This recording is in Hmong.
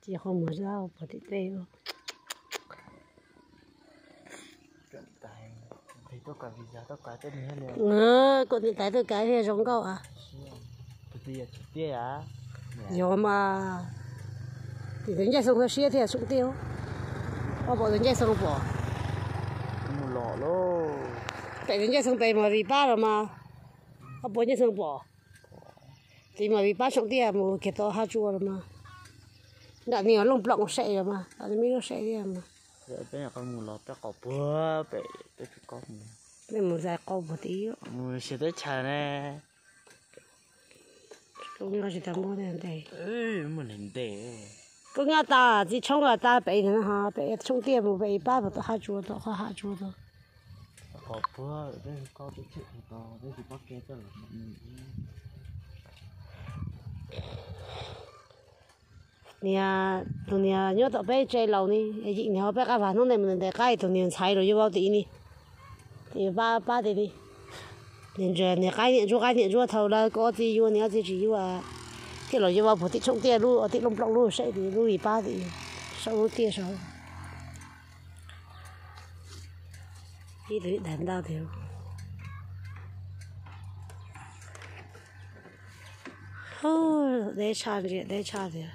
Ces qhov muag zab puag tim tej. Kuv niam tais tuaj kav thiaj zoo nkauj a. Yog mas, tim tus ncej xoo siab thiaj tshooj tiaj. Ob puas tus ncej xoo pom. Pem tus ncej xoo pem mas vim pab los mas, ob puas ncej xoo pom. Tim mas vim pab tshooj tiaj mus kiag tau haj tsua los mas. Nram ni looj ploom saib los mas, me lub saib thiab mas. Peb mus los peb qau puag pem, peb mus zais qau puag tim. Mus siav teb chaws ne. Kub nyab tas, txiv tshoob tas pem no ho pem tshooj tiaj mus pem pab puag tom haj tsua, tom qhov haj tsua tod. Niag, tus niag nyob tom peb tsev laus ni, yim niag ho peb qab vag hnub ntej mus ntes qaib, tus niag ntxhais los yuav vau tim ni. Pab, pab tim ni. Niag ntsuag niag qaib niam ntsuab qaib niam ntsuab thaum lawv kuj ob txiv yuav, niam ob txiv tsis yuav, thiaj los yuav vau puag tim tshooj tiaj lub tim looj ploom lub saib tim lub vim pab tim saum lub tiaj saud. Ib tug ib daim ntau tiag. Deb tshaj, ntsia deb tshaj tiag.